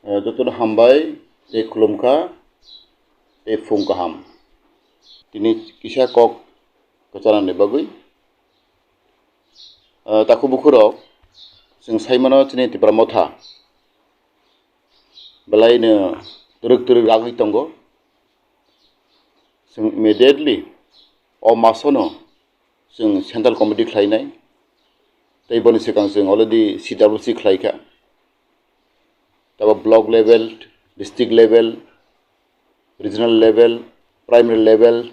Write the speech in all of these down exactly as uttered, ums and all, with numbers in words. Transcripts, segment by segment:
Eh, jotono hambai tei khulumkha tei phung kaham. Tini kisa kok kwchanani bagwi. Eh, takhuk bukhurok, chwng saimano chini Tipra Motha belaino twrwk twrwk ragwi tongo. Chwng immediately o masono chwng central committee khlainai, tei boni swkang chwng already C W C khlaikha. Tabo block level, district level, regional level, primary level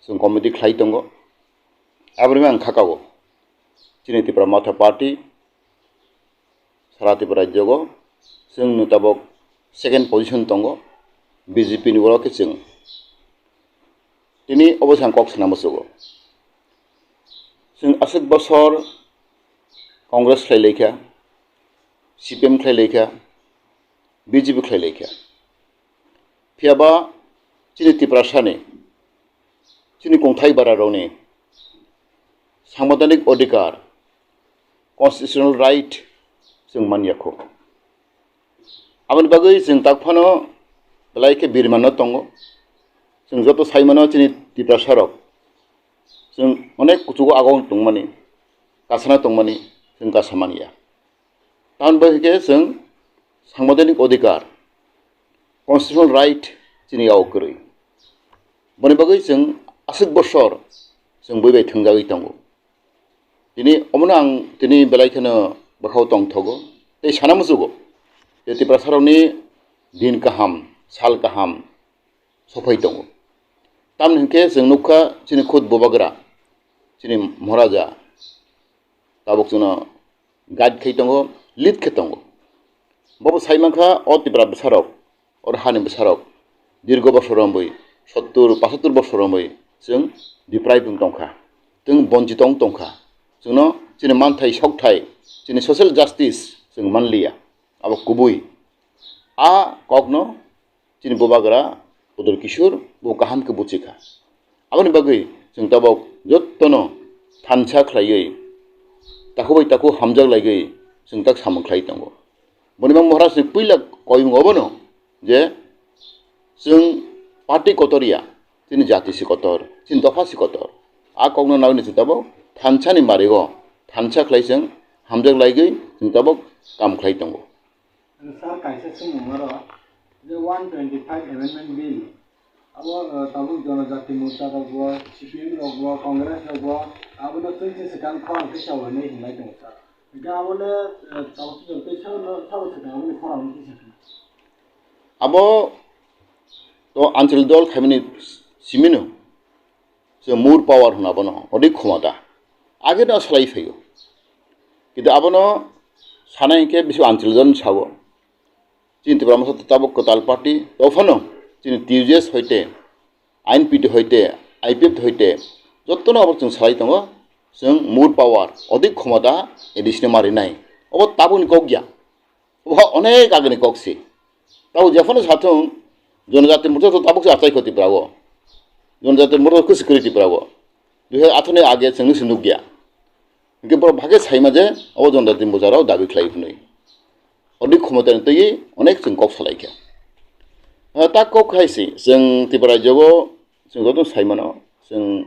chwng committee khlai tongo. Aboni ang khakao chini Tipra Motha Party sara Tripura rajyogo chwng no tabok second position tongo, B J P ni ulo khe chwng. Tini obo se ang kok sana muchugo. Chwng aswk bosor Congress khlai laikha, C P M khlai laikha, B J P khlai laikha. Phiyaba chini Tiprasani, chini kongthai bararokni sangbidanik odhikar, constitutional right chwng manya kho. Aboni bagwi chwng tak phano belai khe birmano tongo. Chwng joto saimano chini Tiprasarok chwng onek kuchugo agong tongmani, kasana tongmani chwng kasa manya. Tamoni bagwi khe chwng sangbidanik odhikar, constitutional right chini yago kwrwi. Boni bagwi chwng aswk bosor chwng bui bai thwngjagwi tongo. Tini omono ang tini belai kheno bwkhao tongthogo tei sana muchugo je Tiprasarokni din kaham, sal kaham sophai tongo. Tamoni hinkhe chwng nukha chini khud Bubagra, chini Maharaja tabuk chwngno guide khai tongo, lead khe tongo. Bobo sai mankha o Tipra bwsarok, o hani bwsarok dirgo bosor romwi, sottur, pochattur bosor romwi chwng deprive wng tongkha, chwng bonchito wng tongkha. Chwngno chini manthai, sokthai, chini social justice chwng manliya, abo kubui. A kokno chini Bubagra Pudul Kishore bo kaham khe buchikha. Aboni bagwi chwng tabok jottono thansa khlaiwi, takhuk bai takhuk hamjak laiwi chwng tak samung khlai tongo. Boni bang Maharaj ni puila koimung obono je chwng party kotor ya, chini jati si kotor, chini dopha si kotor. A kokno nawi chwng tabok thansa ni marigo thansa khlai chwng hamjak laiwi chwng tabok kam khlai tongo. Sir, kaisa swngmung oro je one twenty-five amendment bill, abo, uh, tabuk Jonojati Morcha rok bo, C P M rok bo, Congress rok bo, abono twi se swkang khorang kisa hinwi hinlai tongo, sir. Hingke abole, uh, tabuk twi se sabo swkang aboni khorang kisa hinwi. Abo to Anchal dol khaimani simino. Chwng more power hwnna bono, odik khomota. Age no salai phaio. Kintu abono sana hinkhe bisi Anchal jon sao. Chini Tipra Motha tabuk kwtal party, tophano chini T U J S hoite, I N P T hoite, I P F T hoite, jottono abo chwng salai tongo. Chwng more power, odik khomota, A D C no marinai. Obo tabukni kok ya. Obo onek agini kok si. Tabo jephano sathung, Jonojati Morcha to tabuk se achai kho Tripura o. Jonojati Morcha khe sikri Tripura o. Dui hajar atharo ni age chwngno se nukya. Hingke borok bhage saima je obo Jonojati Morcha rok dabi khlai hwnwi. Odik khomota ni twi onek chwng kok salai kha. Ah, ta kok khai si, chwng Tripura rajyo o chwng joto saimano, chwng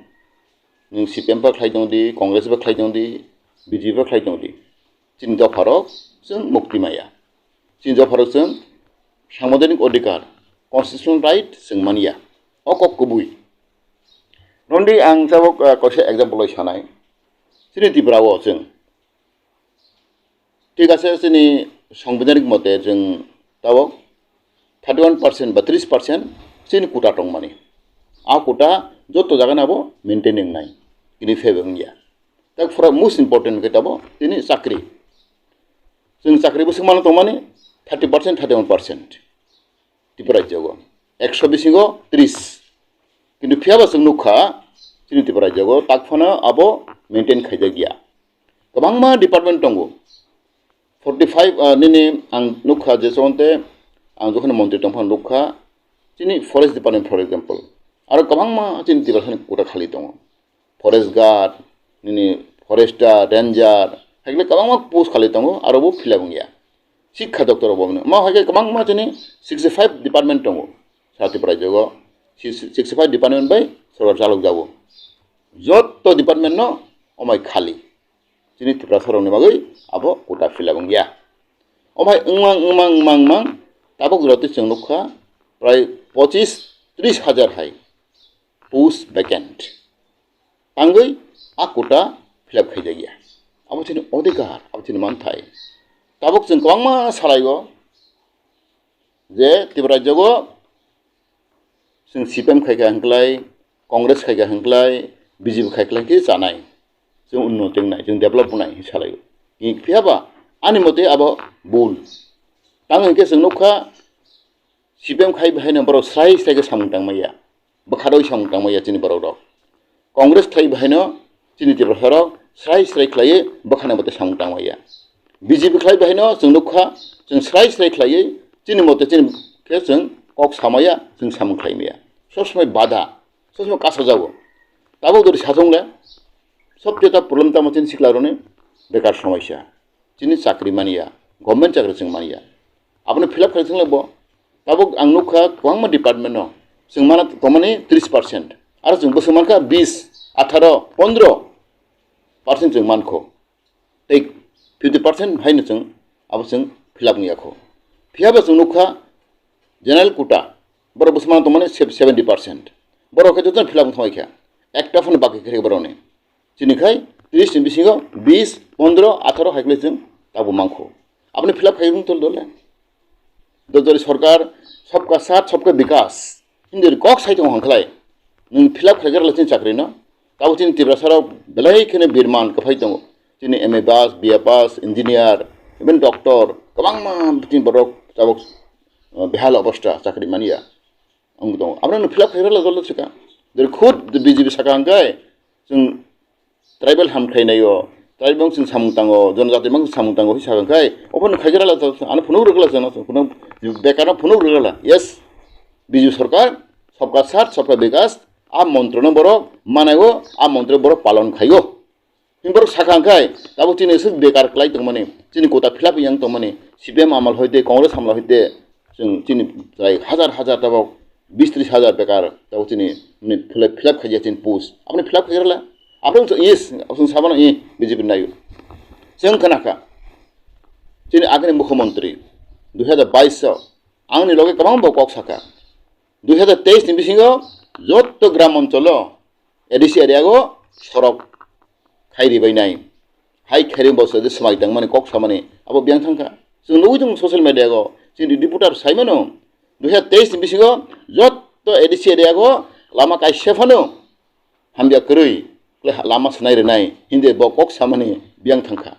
nwng C P M pha khlai tong di, Congress pha khlai tong di, B J P pha khlai tong di. Chini dopharok chwng mukti maya. Chini dopharok chwng sangbidanik odhikar, constitutional right chwng manya. O kok kubui. Rondi ang tabuk, ah, kaisa example bai sanai. Chini Tripura o chwng. Thik ase, chini sangbidanik mote chwng tabuk thirty one percent ba tris percent chini quota tongmani. A quota joto jaga ni abo maintain wngnai. Tini phebe wngya. Tak phura most important khe tabo tini chakri. Chwng chakri bwswk mano tongmani thirty percent, thirty one percent. Tripura rajyogo ekso bisingo tris. Kintu phiyaba chwng nukha chini Tripura rajyogo tak phano abo maintain khaijak ya. Kwbangma department tongo. Forty five, ah, nini ang nukha je chonte ang jokhon montri tongphano nukha chini forest department, for example. Aro kwbangma chini Tripura rajyoni quota khali tongo. Forest guard, nini forester, ranger, hakhe kwbangma post khali tongo, aro bo fill up wngya. Sikha doptor bo hwnwi. Omo hai khe kwbangma chini sixty five department tongo. Sa Tripura rajyo o si-, sixty five department bai sorkar chalok jago. Jotto department no omai khali. Chini Tiprasa rokni bagwi abo quota fill up wngya. Omai wngmang, wngmang, wngmang, wngmang, tabuk jora twi chwng nukha prai pochis tris hajar hai post vacant. Tangwi a quota fill up khaijakya. Abo chini odhikar, abo chini manthai. Tabuk chwng kwbangma salaigo je Tripura rajyo o chwng C P M khaikha hwnklai, Congress khaikha hwnklai, B J P khaikha hwnkhe chanai. Chwng unnoti wngnai, chwng develop wngnai hwnwi salaigo. Phiyaba ani mote abo bul. Tamo hwnkhe chwng nukha C P M khai bahaino borok srai srai khe samung tangmaya. Bwkharwi samung tangmaya chini borok rok. Congress khlai bahaino chini Tiprasa rok srai srai khlaiwi bwkhani mote samung tangmaya. B J P khlai bahaino chwng nukha, chwng srai srai khlaiwi chini mote chini khe chwng kok samaya, chwng samung khlaimaya. Sob somoi bada, sob somoi kasajago. Tabuk dori sasongle, sob jeta problem tamo chini sikla roni bekar somoisa. Chini chakri manya, government chakri chwng manya. Aboni fill up khlai thwngla bo. Tabuk ang nukha kwbangma department no chwng mana tongmani tris percent. Aro chwng bwswk mankha bis, atharo, pondro percent chwng mankho. Tei fifty percent haino chwng abo chwng fill up wngya kho. Phiyaba chwng nukha general quota, borok bwswk mana tongmani seventy percent. Borok khe jotono fill up wngthangwi kha. Ekta phano baki khe borokni. Chini khai tris ni bisingo bis, pondro, atharo hai khlai chwng tabuk mankho. Aboni fill up khai wng tol dole. Dojori sorkar sabka saath sabka bikas hindi kok sai tongo hwnkhlai. Nwng fill up khai gra chini chakri no. Tabuk chini Tiprasa rok belai kheno birman kwphai tongo. Chini M A pass, B A pass, engineer, even doctor, kwbangma chini borok tabuk, uh, behal obostha chakri manya. Wng tongo. Abono nwng fill up khai gra dole sika. Dori khud B J P saka hwnkhe chwng tribal ham khlainaio, tribal wng chwng samung tango, jonojati wng chwng samung tango, hwi sakha khai, obo nwng khai gra la, ano phunuk rwgla chwngno, phunuk, bekar no phunuk rwgla. Yes, B J P sorkar, sabka saath, sabka bikas, a montro no borok manaio, a montro borok palon khaio. Him borok sakha khai, abo chini aswk bekar klai tongmani, chini quota fill up yang tongmani, C P M amol hoite, Congress amol hoite, chwng chini chwrai hajar hajar tabok bis tris hajar bekar tabok chini, mane, fill up, fill up khaijak chini post. Aboni fill up khaijak rwla. Aboni chwng, yes, chwng sabano, eh, B J P nayo. Chwng khna kha. Chini agini mukhyamantri dui hajar bais o angni loge kwbangma bo kok sakha. Dui hajar teis ni bisingo jotto gram oncholo A D C area o sorok khai ribainai. Hai khairi bo se swmai tangmani kok samani abo biyang thangkha. Chwng nugwi tongo social media o, chini reporter saimano, dui hajar teis ni bisingo jotto A D C area o lama kaisa phano hamya kwrwi lama swnai rwnai hindi bo kok samani biyang thangkha.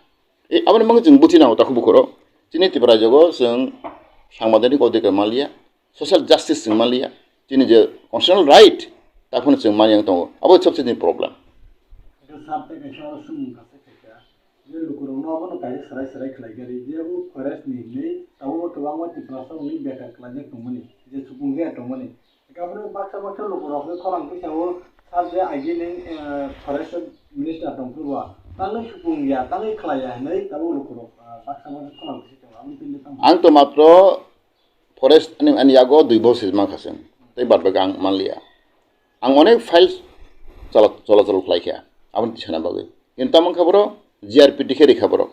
E, aboni bagwi chwng buchi nango takhuk bukhoro. Chini Tripura rajyo o chwng sangbadonik odhikar manliya. Social justice chwng manliya, chini je constitutional right, taphano chwng mani yang tongo, abo sabse ni problem. Eka sab tei kaisa oro sumung kaisa khaikha, je lukurokno abono kaisa serai serai khlai gari, je o forest ni hinwi tabukbo kwbangma Tiprasa rokni bekar khlaijak tongmani, je supung ya tongmani. Eka abono baksa baksa lukurokno khorang puisa o sab je agi ning, eh, forest minister tong phuru bo, tangwi supung ya, tangwi khlai ya hinwi tabuk lukurok, ah, baksa baksa khorang puisa tongo, aboni twi tamo. Ang to matro forest ani, ani yago dui bosor mankha chwng, tei bad baki ang manliya. Ang onek file chola-, cholachol khlaikha, aboni tisana bagwi. Kintu tamo wngkha borok G R P T khe rikha borok.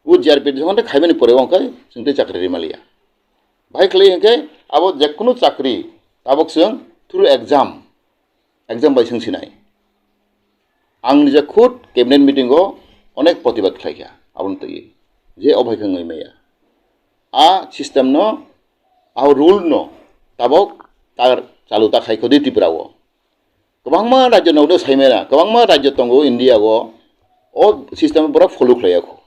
O G R P T jokon tei khaimani pore wngkha chwng tei chakri rimaliya. Bahai khlai hwnkhe abo jekunu chakri tabok chwng through exam, exam bai swng sinai. Ang nija khud cabinet meeting o onek protibad khlaikha, aboni twi je obo hai khe wngwi maya. A system no, a rule no tabok tar chalu ta khai khodi Tripura o. Kwbangma rajyo nokno saimera, kwbangma rajyo tongo India o, o system borok follow khlaiya kho.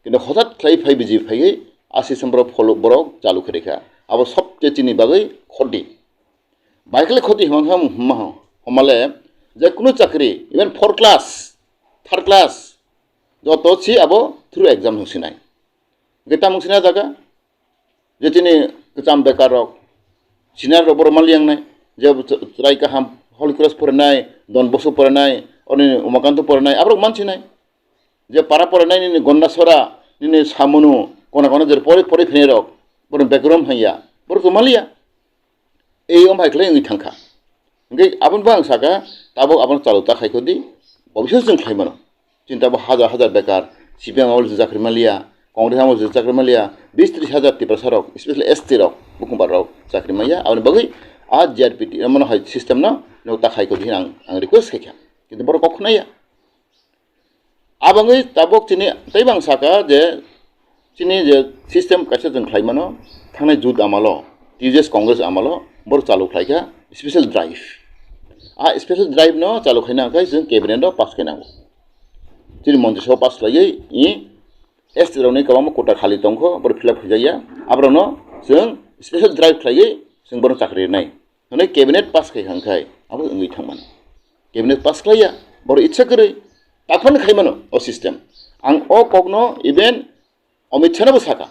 Kintu hothat khlai phai B J P phaiwi a system borok follow, borok chalu khlaikha. Abo sobse chini bagwi khoti. Baikle khoti hwnma hwnma hwnmale je kunu chakri, even four class, third class, joto si abo through exam hwnsinai. Hwnkhe tamung sina jaga, je chini kwcham bekar rok, senior rok borok maliyangnai, je chwrai kaham Holy Cross porinai, Don Bosco porinai, oni Umakanto porinai, aborok mansinai. Je para porinai nini Gondasora, nini samunu kona kona jera pori pori phinai rok, borok background hanya, borok to maliya. Ei om hai khlai wngwi thangkha. Hingke aboni bo ang saka, tabok abono chalo ta khai khodi, bobisor chwng khlai mano. Chini tabok hajar hajar bekar, C P M abo chakri maliya, Congress abo chakri maliya, bis tris hajar Tiprasa rok, especially S T rok, bukhumbar rok chakri maliya, aboni bagwi a G R P T mano hai system no, no ta khai khodi ang, ang request khaikha. Kintu borok kok khwnaya. Abangwi tabok chini tei bang saka je chini je system kaisa chwng khlai mano, thangnai jut amalo, T J S Congress amalo, bor chalu khlaikha special drive. A special drive no chalu khaina hwnkhe chwng cabinet o pass khainango. Chini montri sabha pass khlaiwi i S T rokni kwbangma kota khali tongkho, bor fill up khaijaya. Aborokno chwng special drive khlaiwi chwng bono chakri rwnai. Hwnwi cabinet pass khai hwnkhai abo wngwi thangmani. Cabinet pass khlaiya, borok itsa kwrwi takhorni khaimano o system. Ang o kokno even Amit Shah no bo saka.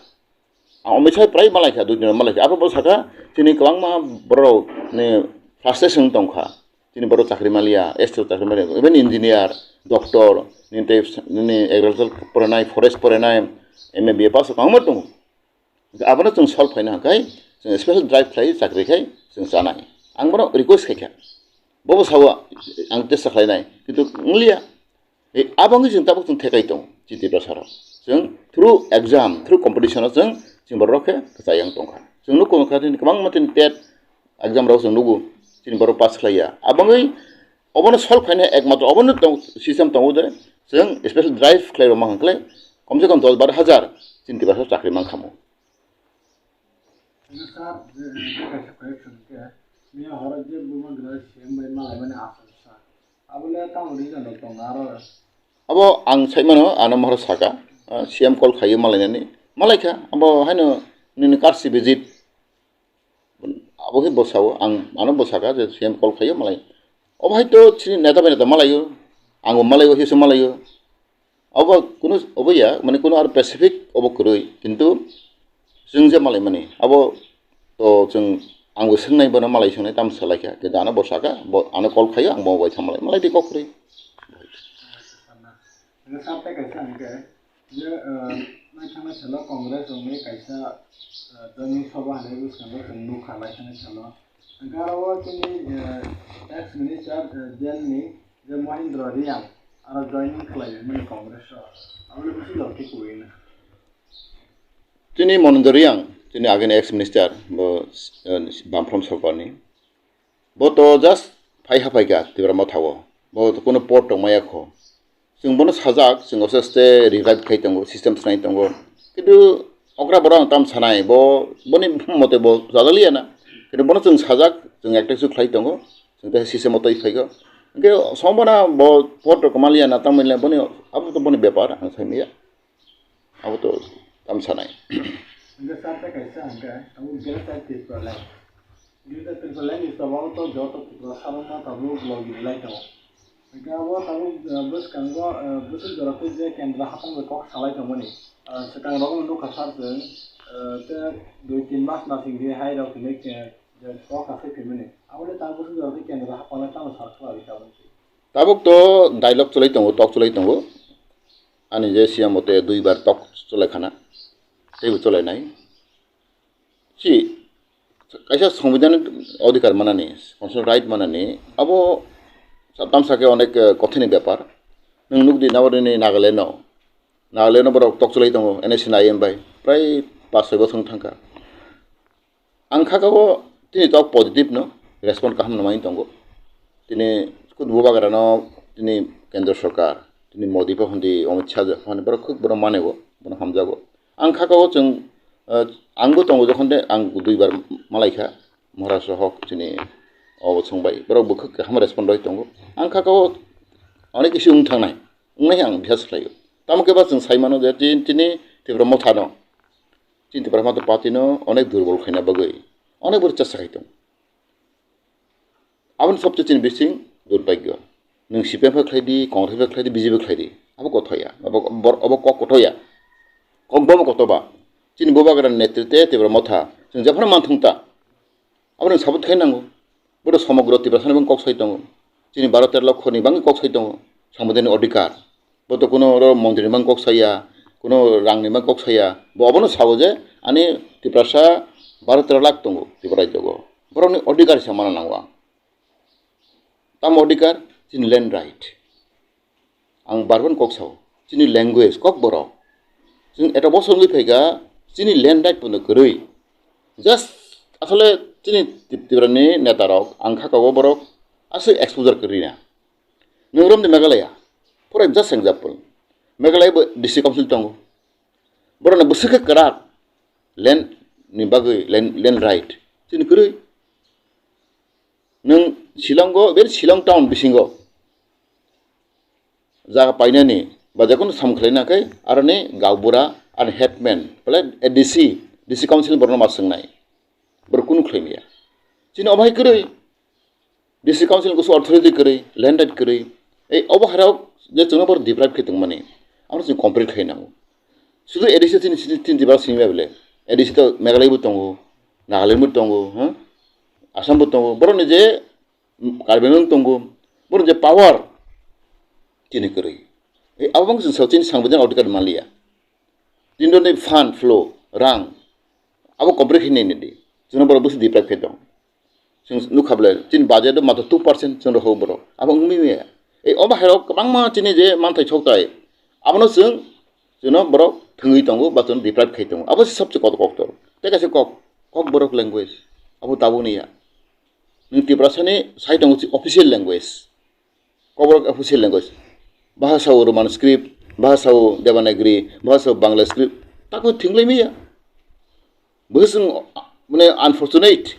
Ang Amit Shah prai malaikha, dui din malaikha. Abo bo saka, chini kwbangma borok ni frustration tongkha. Chini borok chakri maliya, S T chakri maliya, even engineer, doctor, nini tei nini agriculture porenai, forest porenai, M A B A pass kwbangma tongo. Abono chwng solve khaina hwnkhe chwng special drive khlai chakri khai chwng chanai. Ang bono request khaikha. Bobo sao ang tesa khlainai, kintu wngliya. Ei, abo wngwi chwng tabuk chwng thekai tongo, chini Tiprasa rok. Chwng through exam, through competition o chwng, chini borok khe kwchai wng tongkha. Chwng nukho wngkha chini kwbangma chini tet exam rok chwng nugo, chini borok pass khlaiya. Abo wngwi obono solve khaina ekmatro obono tong, system tongo je, chwng special drive khlai rwma hwnkhe, komse kom dos baro hajar chini Tiprasa chakri mankha mo. Sir, je, je kaisa correction khe, miya horo je bubagra C M bai malaimani aswk sa. Abole tamo reason rok tongo aro? Abo ang saimano, ano mohor saka, ah, C M call khaio malainani. Malaikha, abo haino nini karsi visit. Abo khe bwsao, ang ano bwsaka je C M call khaio malai. Obo hai to chini neta bai neta malaio, angbo malaio, hiso malaio. Obo kunu obo ya, mane kunu aro specific obo kwrwi, kintu chwng je malaimani, abo to chwng, angbo swngnai bono malai swngnai, tamo swlaikha, kintu ano bo saka, bo ano call khaio, ang bo bai thamalai, malai di kok kwrwi. Hwnkhe sir tei kaisa hwnkhe, je, eh, naithangna salo Congress rokni kaisa, eh, joining sabha hinwi bwskango chwng nukha naithangna salo. Hwnkhe aro o chini, eh, ex minister, eh, jail ni je Mohindra Reang aro joining khlai mani Congress o. Aboni bwswk jora khe kwrwi na. Chini Mohindra Reang, chini agini ex minister, bo, eh, Bamfront sorkarni. Bo to just phai ha phaikha Tipra Motha o. Bo to kuno post tongmaya kho. Chwng bono sajak, chwng oste oste revive khai tongo, system swnai tongo. Kintu okra borok ang tam sanai, bo, boni mote bo chajaliya na. Kintu bono chwng sajak, chwng ekta kisu khlai tongo, chwng tei system o twi phaikho. Hwnkhe sombona bo post rok kwmaliya na, tamo le boni, abo to boni bepar, ang saimaya. Abo to tam sanai. Hwnkhe sir tei kaisa hwnkhe, abo Greater Tipraland. Greater Tipraland ni tobo to joto Tiprasa rok no tabuk logi rwlai tongo. Hwnkhe abo tabuk, eh, bwskango, eh, bwswk jora tei je kendra hapang bai kok salai tongmani. Eh, swkang rok no nukha sir chwng, eh, tei dui tin mas masing di hai rok hinwi ke, je kok asai phimani. Aboni tabuk bwswk jora tei kendra hapang le tamo sar khlai rikha abo. Tabuk to dialogue chwlai tongo, tok chwlai tongo. Ani je C M o tei duibar tok chwlai khana, teibo chwlainai. Si kaisa songbidanik odhikar manani, constitutional right manani, abo sa-, tamsa khe onek, eh, kothini bepar. Nwng nukdi nabo nini Nagaland-o, Nagaland-o borok tok chwlai tongo, N S C ni I M bai, prai pas soi bosong thangkha. Ang kha kha o tini tok positive no respond kaham no mai tongo. Tini khud bubagra no tini kendra sorkar, tini Modi pho hwndi, Amit Shah pho hwndi, borok khud borok mane o, bono hamjago. Ang kha kha o chwng, eh, ang bo tongo jokhon de ang duibar malaikha, Maharashtra hok chini obo chwng bai, borok bo khud kaham respond roi tongo. Ang kha kha o onek kisi wng thangnai, wngnai ang bihas khlaio. Tamo khe ba chwng sai mano je tin-, tini Tipra Motha no, chini Tipra Motha party no onek durbol khaina bagwi onek bwrwi chesta khai tongo. Aboni sobse chini bising durbhagyo. Nwng C P M bai khlai di, Congress bai khlai di, B J P bai khlai di. Abo kothoya, abo, bor-, abo kok kothoya. Kok bomo kotoba. Chini bubagra netritwe Tipra Motha. Chwng jephano manthung ta. Abo nwng sabut khai nango. Bodo somogro Tiprasani bang kok sai tongo. Chini baro tero lokho ni bang kok sai tongo. Sambidhani odhikar. Bo to kuno oro montri ni bang kok saya, kuno rangni ma kok saya, bo obono sao je ani Tiprasa baro tero lakh tongo Tripura rajyogo. Borokni odhikar se mana nango ang. Tamo odhikar? Chini land right. Ang barban kok sao, chini language, kokborok. Chwng eto bosor wngwi phaikha, chini land right pono kwrwi. Just asole chini Tip-, Tiprani netarok, ang kha kogo borok aswk exposure kwrwi na. Nwng romdi Meghalaya, for just example, Meghalaya bo district council tongo. Borokni bwswk khe kwrak land ni bagwi, land, land right chini kwrwi. Nwng Shillongo, very Shillong town bisingo jaga painani ba jekono sam khlaina khe aroni gaubura, aroni headman, bole A D C, D C council borokno ma swngnai, borok kunu khlai maya. Chini obo hai kwrwi, D C council kusu authority kwrwi, land right kwrwi, ei obo hairok je chwngno borok deprive khe tongmani, amo chwng complete khai nango. Sudu A D C chini, chini, chini deprive simi bele, A D C to Meghalaya bo tongo, Nagaland bo tongo, ha? Assam bo tongo, borokni je Karbi Anglong tongo, borok je power chini kwrwi. Ei abo wng chwng sao chini sangbidhan authority manliya. Tini doni fund flow, rang, abo complete khe nini di. Chwngno borok bwswk deprive khe tong. Chwng nukha bole, chini budget o matro two percent chwng rw borok. Abo wngwi maya. Ei obo hairok kwbangma chini je manthai soktai, abono chwng, chwngno borok thwngwi tongo ba chwngno deprive khai tongo. Abo se sobse kotor koktor. Tei kaisa kok, kokborok language. Abo tabukni ya. Nwng Tiprasani sai tongo official language. Kokborok official language. Baha sao Roman script, baha sao Devanagari, baha sao Bangla script. Tako thinglai maya. Bwswng, mane, unfortunate.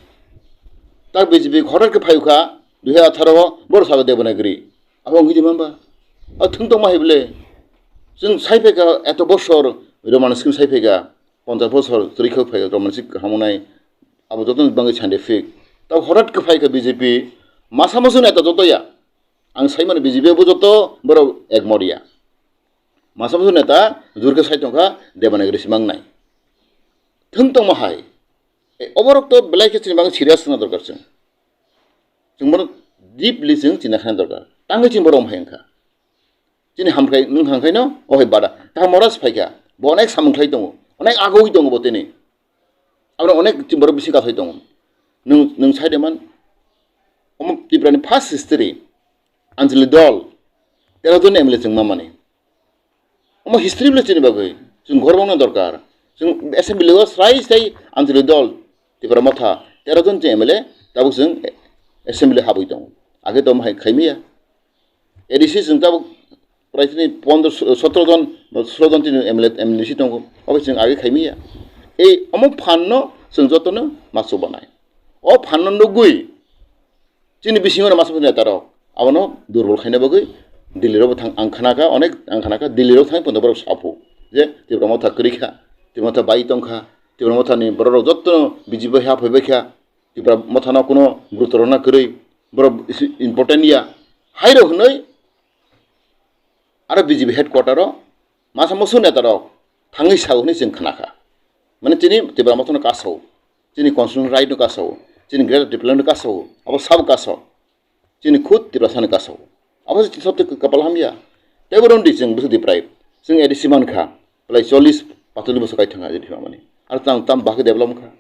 Ta B J P horar khe phayukha, dui hajar atharo o, boro sabo Devanagari. Abo wngwi di mamba. A thwng tongma hai bole. Chwng sai phaikha, eto bosor Roman script sai phaikha, ponchas bosor chwrwi khe phaikha Roman script hamonai. Abo joto bangwi scientific. Ta horar khe phaikha B J P, masa musu neta joto ya. Ang saimano B J P bo joto borok ekmor ya. Masa masa neta jur khe sai tongkha Devanagari simangnai. Thwng tongma hai. E, oborok to belai khe chini bagwi serious wngna dorkar chwng. Chwng bono deeply chwng china khana dorkar. Tangwi chini borok hai wngkha. Chini hamkhai, nwng hamkhaino, o hai bada. Ta moras phaikha. Bo onek samung khlai tongo. Onek agoi tongo bo tini. Abo onek chini borok bising kathoi tongo. Nwng, nwng sai de man. Omo Tripura ni first history. Anjali dol, tero jon M L A chwng mamani. Omo history bwle chini bagwi chwng gorbongna dorkar. Chwng assembly o srai srai Anjali dol, Tipra Motha, tero jon chwng M L A tabuk chwng assembly habwi tongo. Age to omo hai khaimaya. A D C chwng tabuk prai chini pondro sotro jon, sotro jon chini M L A, M D C tongo. Obo chwng age khaimaya. Ei omo phan no chwng jotono ma chubanai. O phan no nugwi Chini bisingo no masa masa neta rok abono durbol khaina bagwi Delhi rok bo thang, ang khana kha, onek ang khana kha Delhi rok thang pono borok saphu je Tipra Motha kwrwi kha, Tipra Motha bai tong kha, Tipra Motha ni borok rok jotto B J P bai ha phai bai kha, Tipra Motha no kuno gurutor rwna kwrwi, borok isi important ya hai rok hwnwi aro B J P headquarter o masa musu neta rok thangwi sao hwnwi chwng khna kha. Mane chini Tipra Motha no kasao, chini constitutional right no kasao, chini Greater Tipraland no kasao, abo sabo kasao, chini khud Tiprasa no kasao. Abo se sob kapal hamya. Tei bo rwndi chwng bwswk deprive. Chwng A D C man kha, belai chollish patallish bosor kai thang ha A D C mani. Aro tang tam bahai develop kha.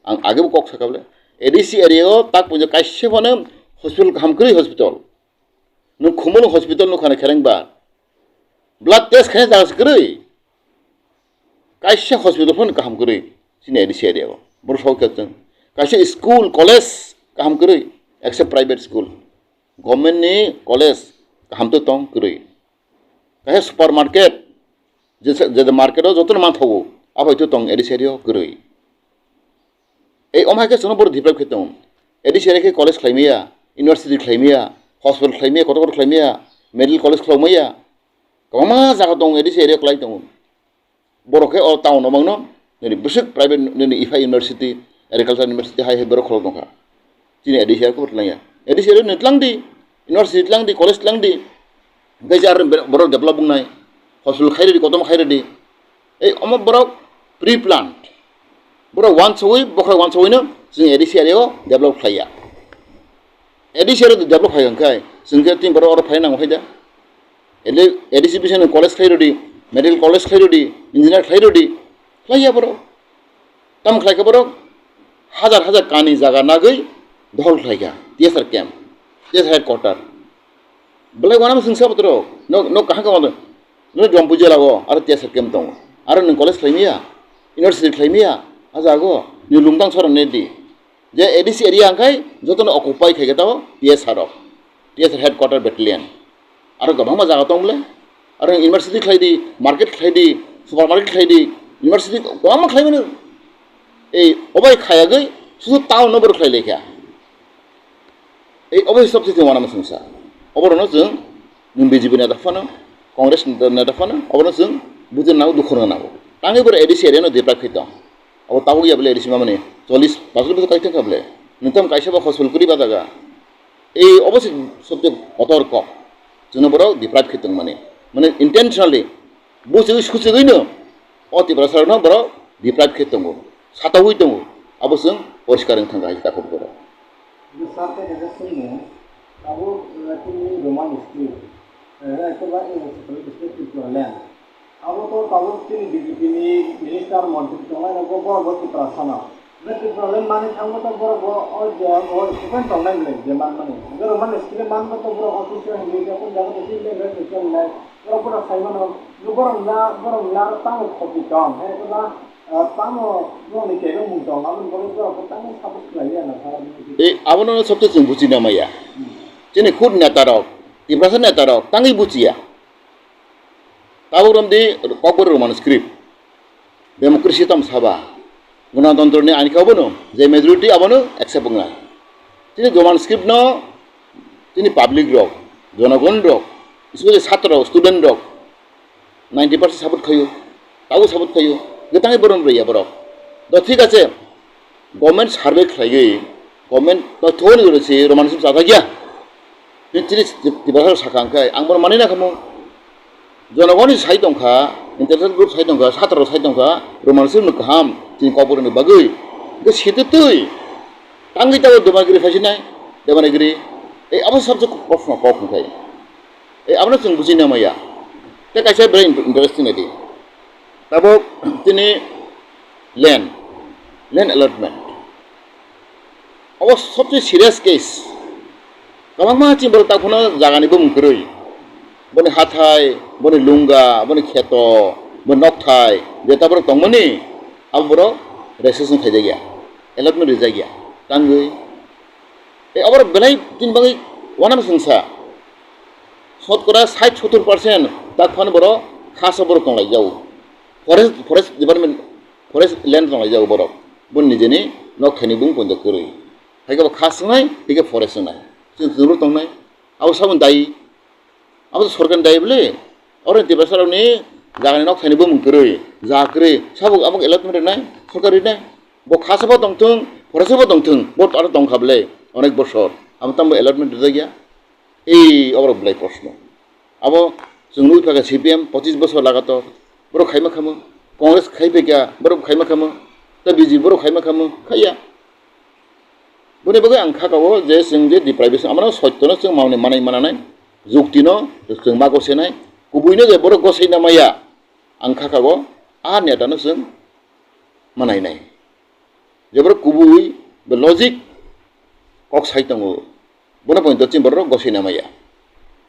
Ang age bo kok sakha bole. A D C area o tak puja kaisa phano hospital kaham kwrwi hospital. Nwng Khumulwng hospital nukha na khereng ba. Blood test khaina jaga se kwrwi. Kaisa hospital phano kaham kwrwi. Chini A D C area o. Boro sok khe chwng. Kaisa school, college kaham kwrwi. Except private school. Government ni college kaham to tong kwrwi. Kaisa supermarket, je, je market o jotono manthogo, abo to tong A D C area o kwrwi. Ei, omo hai khe chwngno borok develop khe tongo. A D C area khe college khlai maya, university khlai maya, hospital khlai maya, kotor kotor khlai maya, medical college khlai maya. Kwbangma jaga tongo A D C area kwlai tongo. Borok khe o town o mangno, nini bwswk private nini Ifa University, Agriculture University hai hai borok khulok tongkha. Chini A D C area khe twlangya. A D C area ni twlangdi, university twlangdi, college twlangdi. Hwnkhe je aro borok develop wngnai. Hospital khairidi, kotorma khairidi. Ei omo borok pre-planned. Borok uansugwi, bokhorok uansugwino chwng A D C area o develop khlaiya. A D C area o develop khai hwnkhe, chwng khe tini borok oro phai nango hai da. A D C bisingni college khairidi, Medical college khlai rwdi, engineer khlai rwdi, khlaiya borok. Tamo khlaikha borok? Hajar hajar kani jaga nagwi dohol khlaikha T S R camp, T S R headquarter. Belai uanama chwngsa botorok, no, no kaham kama no Dompu jela o aro T S R camp tongo. Aro nwng college khlaimaya, university khlaimaya, a jaga o nwng lungtang sora nedi. Je A D C area hwnkhe jotono occupy khaikha tao T S R rok, T S R headquarter battalion. Aro kwbangma jaga tong bole. Aro university khlai di, market khlai di, supermarket khlai di, university kwbangma khlai mano. Ei obai khayagwi susu town no borok khlai lekha. Ei obai sob se uanama chwngsa. Oborokno chwng nwng B J P neta phano, Congress neta phano, oborokno chwng bujina nango, dukhu rwna nango. Tangwi borok A D C area no deprive khai tong. Abo tabuk ya bole A D C mamani chollish pasosh bosor kai thangkha bole. Nwng tamo kaisa ba hospital kwrwi bajaga. Ei obo se sobse kotor kok. Chwngno borok deprive khe tongmani. Mane intentionally buchigwi suchigwino o Tiprasarokno borok deprive khe tongo, sataui tongo. Abo chwng poriskar wng thangkha hai takhuk borok. Bwsa tei kaisa swngmung, tabuk, eh, chini Roman script, eh, eko ba English script Tripura land. Abo to tabuk chini B J P ni minister montri tongnai rokbo borok bo Tiprasa no. Hwnkhe Tripura le manwi thangma to borok bo o je o student tongnai le je manmani. Hwnkhe Roman script manma to borok office o hinwi tei kung jaga to chini language ni channel nai. Borok borok sai mano, borok la, borok la tamo khopi tong, he eba, ah, tamo borok ni kebo mung tong, abo borok borok bo tamo support khlai ya na. Tei abono sobse chwng buchina maya. Chini khud neta rok, Tiprasa neta rok tangwi buchiya. Tabuk romdi Kokborok Roman script. Democracy tamo saba. Ganatantro ni ain khe abono, je majority abono accept wngnai. Chini Roman script no chini public rok, jonogon rok, especially chhatro rok, student rok ninety percent support khaio, tabuk support khaio, je tangwi borom rwya borok. Do thik ache, government survey khlaiwi, government tothoni jora se Roman script chajak ya. Chini Tiprasa sakha hwnkhe ang bono manwi nakhamu. Jonogoni sai tongkha, intellectual group sai tongkha, chhatro rok sai tongkha, Roman script no kaham chini Kokborok ni bagwi. Hwnkhe sititwi tangwi tabuk Devanagiri phaisinai, Devanagiri. Ei abo subject kok no kok hwnkhe. Ei abono chwng buchina maya. Tei kaisa very interesting nai di. Tabuk chini land, land allotment. Obo sobse serious case. Kwbangma chini borok takhukno jagani bumung kwrwi. Boni hathai, boni lunga, boni kheto, boni nokthai, jeta borok tongmani, abo borok registration khaijakya, allotment rijakya, tangwi. Tei oborok belai chini bagwi uanama chwngsa. Sotkora sait sottor percent tak phano borok khasa borok tonglaijao. Forest, forest department, forest land tonglaijao borok. Boni nijeni nokthaini bumung poito kwrwi. Hai khe bo kha swngnai, hai khe forest swngnai. Chwng chwngno tongnai. Abo saboni dayi. Abo sorkarni dayi bwle. Oro Tiprasarokni jagani nokthaini bumung kwrwi, ja kwrwi. Sabo abo allotment rwnai, sorkar rwnai. Bo khasa bo tongthung, forest bo tongthung, bo aro tongkha bwle onek bosor. Abo tamo allotment rwjakya. Ei, oborok belai proshno. Abo chwng nugwi phaikha C P M pochis bosor lagator. Borok khaima khamu. Congress khai phaikha, borok khaima khamu. Tei B J P borok khaima khamu. Khaiya. Boni bagwi ang kha kao je chwng je deprivation, amano soityono chwng mamani manai mananai. Juktino chwng ma gosenai. Kubuino je borok goseina maya. Ang kha kao a netano chwng manainai. Je borok kubui, be logic, kok sai tongo. Bono pointo chini borok gosina maya.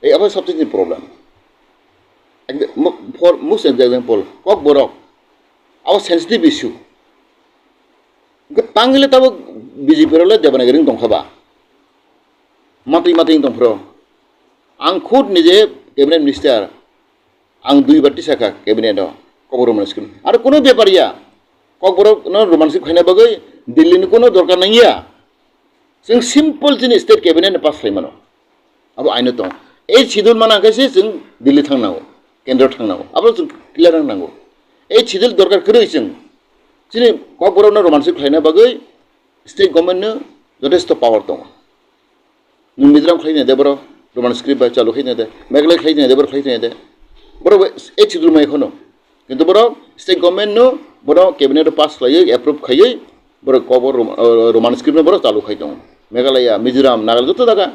Ei abo sabse chini problem. Ekde-, mo-, for most example, Kokborok. Abo sensitive issue. Hwnkhe tangwile tabuk B J P rok le Devanagiri wng tongkha ba. Matwi matwi wng tongphro. Ang khud nije cabinet minister, ang dui bar tisakha cabinet o, Kokborok Roman script. Aro kuno bepar ya, Kokborok no Roman script khaina bagwi Delhi ni kuno dorkar nangya. Chwng simple chini state cabinet no pass khlai mano. Abo aino tong. Eighth schedule mana khe se chwng Delhi thang nango, kendro thang nango. Abo chwng clear wng nango. Eighth schedule dorkar kwrwi chwng. Chini Kokborok no Roman script khlaina bagwi state government no jothesto power tongo. Nwng Mizoram khlai tongya de borok, Roman script bai chalu khai tongya de, Meghalaya khlai tongya de borok, khlai tongya de. Borok bai eighth schedule mai kheno. Kintu borok state government no borok cabinet o pass khlaiwi, approve khaiwi, borok Kokborok Rom-, o, Roman script no borok chalu khai tongo. Meghalaya, Mizoram, Nagaland joto jaga.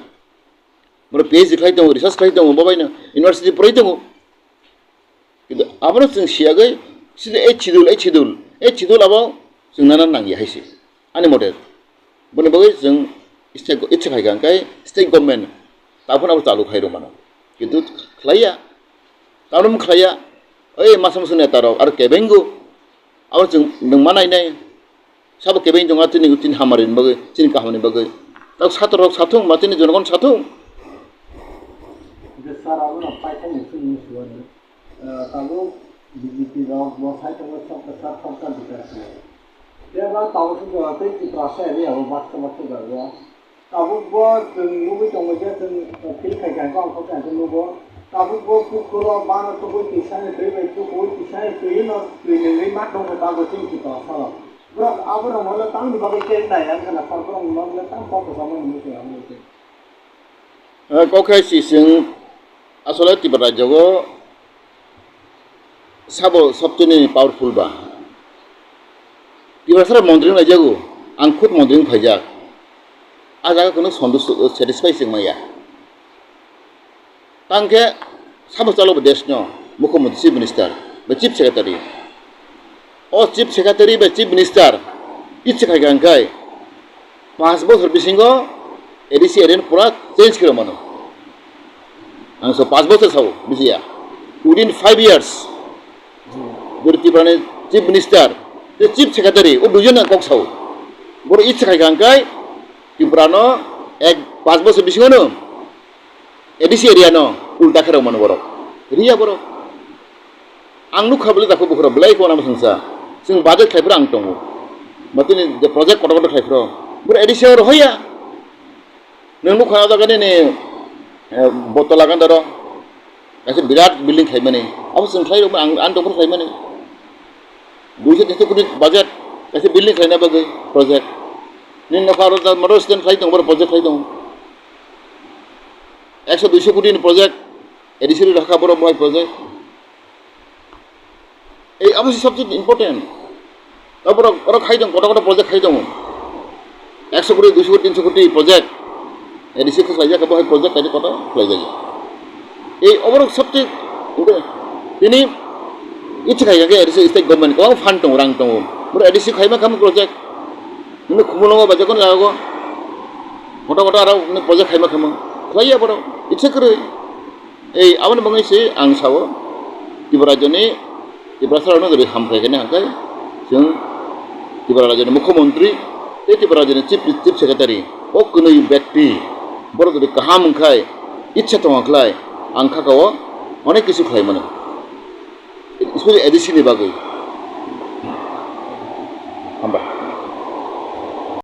Borok P H D khlai tongo, research khlai tongo, bo bai no university poroi tongo. Kintu abono chwng siyagwi, sida eighth schedule, eighth schedule, eighth schedule abo chwng nana nangya hai se. Ani mote, boni bagwi chwng state go-, ichha khai kha, hwnkhe state government taphano abo chalu khai rw mano. Kintu khlaiya, tamrwm khlaiya, oi masa masa neta rok aro kebengo, abo chwng nwng ma nainai, sabo kebengo chini, chini hamari ni bagwi, chini kaham ni bagwi. Tak sator rok sathung, ma chini jonogon sathung. Hwnkhe sir, abono paithakni chwngno suwani. Ah, tabuk B J P rok bo sai tongo, sokta sak sokta bikas khlai. Tei ba tabuk se jora tei Tiprasa area o baksa baksa jaga. Tabuk bo chwng nugwi tongo je chwng feel khai khai khe ang kok khe nugo. Tabuk bo pukhuro bano tubui twisani twi bai tukuui twisani twi no twi nungwi ma tongo tabuk chini Tiprasa rok. Borok aborok hwnle tamni bagwi khe nai ang khna sar borok hwnle tam kok kwchangma nungwi tong ang. Eh, kok khe si chwng asole Tripura rajyo o sabo sobchini powerful ba. Tiprasa montri wng laijago, ang khud montri wng phaijak. A jaga kunu sontush, satisfy se wng maya. Tang khe sabo chalo bo desh no, mukhyamantri, chief minister, ba chief secretary. O chief secretary bai chief minister ichha khai kha hwnkhe, panch bosor bisingo A D C area pura change khe mano. Ang so panch bosor sao, bujiya. Within five years, boro Tripura ni chief minister, tei chief secretary, o duijon ang kok sao. Boro ichha khai kha hwnkhe, Tripura no ek panch bosor bisingo no A D C area no ulta khe rw mano borok. Riya borok. Ang nukha bwlai dakho bukhura bwlai ko nang sengsa. Chwng budget khlai phuru ang tongo. Matini je project kotor kotor khlai phuru. Bwrwi A D C o rohoya. Nwng nukha o jaga nini, eh, Botola ganda ro. Kaisa birat building khlaimani. Abo chwng khlai rwma ang, ang tongphuru khlaimani. Duiso tinso koti budget, kaisa building khlaina bagwi project. Nini nokha aro da motor stand khlai tongo, project khlai tongo. Ekso duiso koti ni project, A D C rok hakha borok bai project. Ei abo se subject important. Ta borok, borok khai tongo, kotor kotor project khai tongo. Ekso koti, duiso koti, tinso koti project. A D C khe khlaijak, abo hai project kaisa kotor khlaijak. Ei oborok sabti, tini ichi khai khe A D C state government kwbang fund tongo, rang tongo. Boro A D C khaima kham project. Nini khumulwngo ba jekon jago. Kotor kotor aro nini project khaima kham. Khlaiya borok. Ichi kwrwi. Ei aboni bagwi se ang sao. Tripura rajyoni Tiprasa rokno jodi hamkrai khe nang khe, chwng Tripura rajyoni mukhyamantri tei Tripura rajyoni chief, chief secretary, o kwnwi bekti, borok jodi kaham wngkhai, ichha tongkha khlai, ang kha kao onek kisu khlai mano, especially A D C ni bagwi. Hambai.